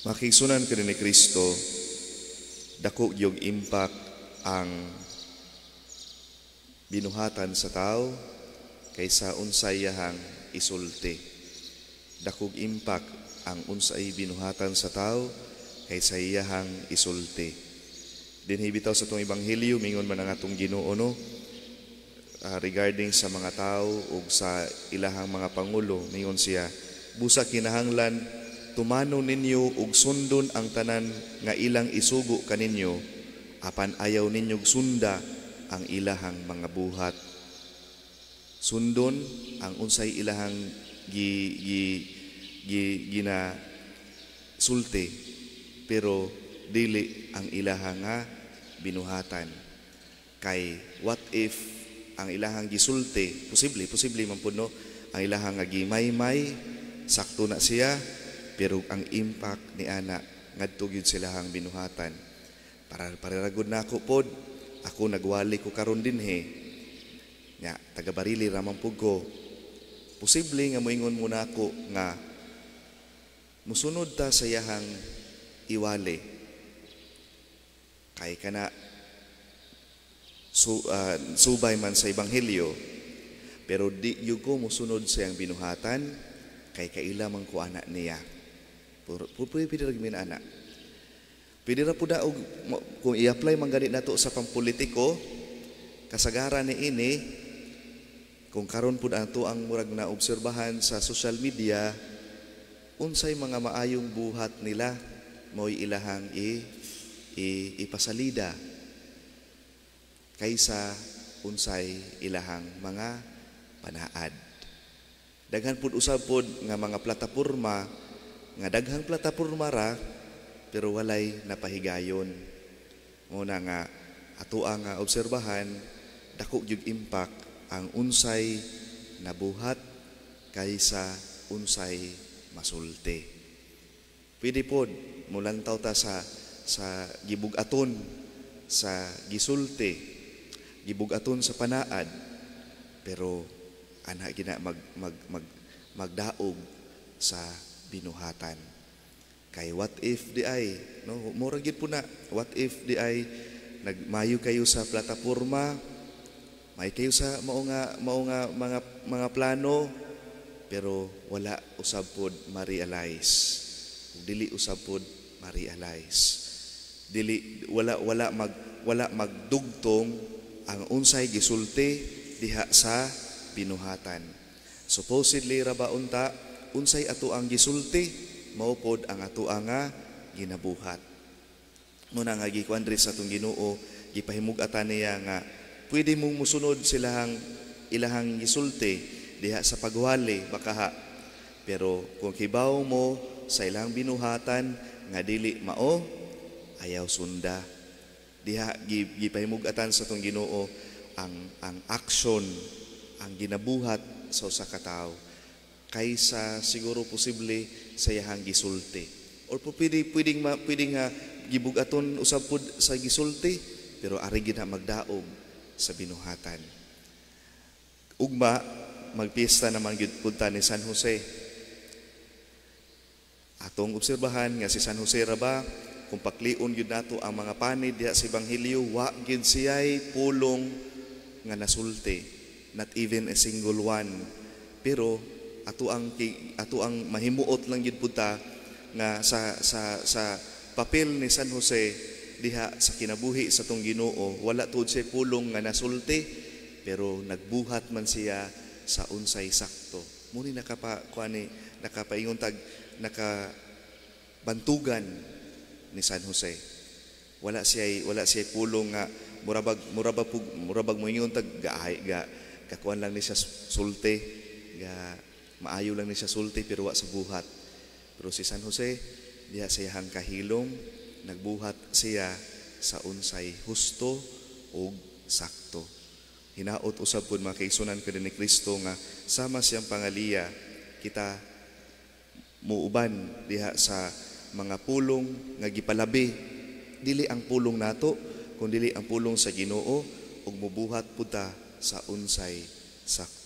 Mga kaigsuonan ko ni Kristo, dako yung impact ang binuhatan sa tao kaysa unsay iyahang isulti. Dakog impact ang unsay binuhatan sa tao kaysa iyahang isulti. Dinhi bitaw sa atong ebanghelyo, mingon man ang atong Ginoo, no, regarding sa mga tao ug sa ilahang mga pangulo, mingon siya, "Busa kinahanglan tumanon ninyo ug sundon ang tanan nga ilang isugo kaninyo, apan ayaw ninyo sunda ang ilahang mga buhat." Sundon ang unsay ilahang gi, gi, gi, gina sulti, pero dili ang ilahang nga binuhatan, kay what if ang ilahang gisulti, posible, posible man pud, no, ang ilahang nga gimaymay, sakto na siya, pero ang impact ni ana ngadto gyud sa ilahang binuhatan. Para ra gud nako pod, ako nagwali ko karon dinhi nya, taga Barili ra man pud ko. Posible nga moingon mo nako nga musunod ta sa iyahang iwali kay kana subay man sa ebanghelyo, pero di gyud ko musunod sa iyang binuhatan kay kaila man ko ana niya. Pero pwede ra gyud ana. Pwede ra pud na og kung i-apply man gani nato sa pampolitiko, kasagaran ni ini kung karon pud ato ang murag na obserbahan sa social media, unsay mga maayong buhat nila mo'y ilahang i ipasalida kaysa unsay ilahang mga panaad. Daghan pud usab pud nga mga plataporma nga daghang plataporma ra pero walay napahigayon. Muna nga ato nga obserbahan, dako gyud impact ang unsay nabuhat kaysa unsay masulti. Pwede pod mulantaw ta sa gibug-aton sa gisulti, gibug-aton sa panaad, pero ana gina mag mag mag magdaog sa binuhatan. Kay what if di ay, no, mura gyud po na, what if di ay nagmayo kayo sa plataporma, may kayo sa mao nga mga plano, pero wala usab pod ma-realize. Dili usab pod ma-realize. Dili wala wala mag wala magdugtong ang unsay gisulti diha sa binuhatan. Supposedly ra ba unta, unsay ato ang gisulti, mao pod ang ato nga ginabuhat. Muna nga gikuan diri sa atong Ginoo, gipahimug-atan niya nga pwede mong musunod silahang ilahang gisulti diha sa pagwali bakaha, pero kung kibaw mo sa ilang binuhatan nga dili mao, ayaw sunda. Diha gipahimug-atan sa atong Ginoo ang action, ang ginabuhat sa usa ka tawo kaysa siguro posible sa iyahang gisulti, or po pwede pwedeng ma, pwede nga gibug-aton usab pud sa gisulti, pero ari gid na magdaog sa binuhatan. Ugma magpiesta naman gyud pud ta ni San Jose. Atong obserbahan nga si San Jose ra ba, kung paklion gyud nato ang mga panid diha sa ebanghelyo, wa gyud siya'y pulong nga nasulti, not even a single one, pero ato ang mahimuot lang gyud pud ta nga sa papel ni San Jose diha sa kinabuhi sa tong Ginoo, wala tuod siya pulong nga nasulti, pero nagbuhat man siya sa unsay sakto. Muni nakapa kuani, nakapaingon tag naka bantugan ni San Jose. Wala siya pulong nga murabag moingon tag gaay ga kakuan lang ni siya sulti, ga maayo lang ni siya sulti, pero wa sa buhat. Pero si San Jose diha sa iyang kahilom, nagbuhat siya sa unsay husto ug sakto. Hinaot usab pud, mga kaigsuonan ko ni Kristo, nga sama siyang pangaliya, kita muuban diha sa mga pulong nga gipalabi, dili ang pulong nato kun dili ang pulong sa Ginoo, ug mubuhat pud ta sa unsay sakto.